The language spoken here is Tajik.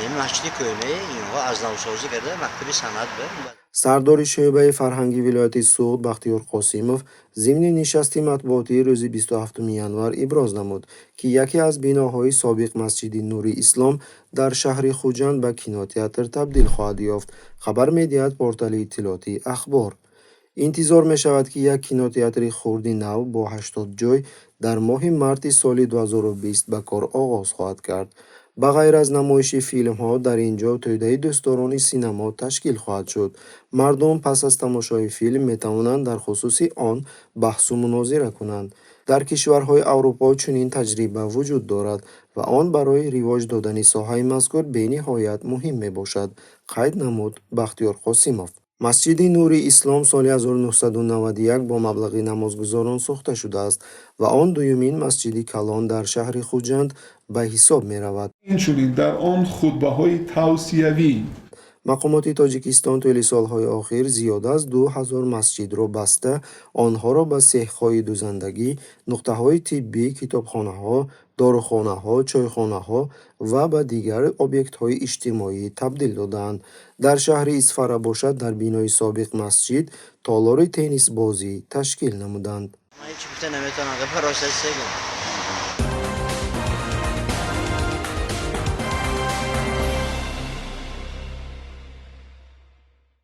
Ин масҷиди кӯҳнаи инҳо аз навсозӣ карда, мактаби санъат ба. Сардори шӯъбаи фарҳанги вилояти Суғд Бахтиёр Қосимов зимни нишасти матбуотии рӯзи 27 январ иброз намуд, ки яке аз биноҳои собиқ масҷиди Нури Ислом дар шаҳри Хуҷанд ба кинотеатр табдил хоҳад ёфт, хабар медиҳад портали иттилоотии «Ахбор». Интизор мешавад, ки як кинотеатри хурди нав бо 80 ҷой дар моҳи марти соли 2020 ба кор оғоз хоҳад кард. Ба ғайр аз намоиши филмҳо, дар ин ҷо тӯдаи дӯстдорони синамо ташкил хоҳад шуд. Мардум пас аз тамошои филм метавонанд дар хусуси он баҳсу мунозира кунанд. Дар кишварҳои Аврупо чунин таҷриба вуҷуд дорад ва он барои ривоҷ додани соҳаи мазкур бениҳоят муҳим мебошад, қайд намуд Бахтиёр Қосимов. Масҷиди Нури Ислом соли 1991 бо маблағи намозгузорон сохта шудааст ва он дуюмин масҷиди калон дар шаҳри Хуҷанд ба ҳисоб меравад. Инчунин дар он хутбаҳои тавсиявӣ. Мақомоти Тоҷикистон тӯли солҳои охир зиёда аз 2000 масҷидро баста, онҳоро ба сехҳои дузандагӣ, нуқтаҳои тиббӣ, китобхонаҳо, дорухонаҳо, чойхонаҳо ва ба дигар объектҳои иҷтимоӣ табдил додаанд. Дар шаҳри Исфара бошад, дар бинои собиқ масҷид толори теннисбозӣ ташкил намуданд. Ман ҳеҷ гуфта наметавонам, гапа рост аст, сегам.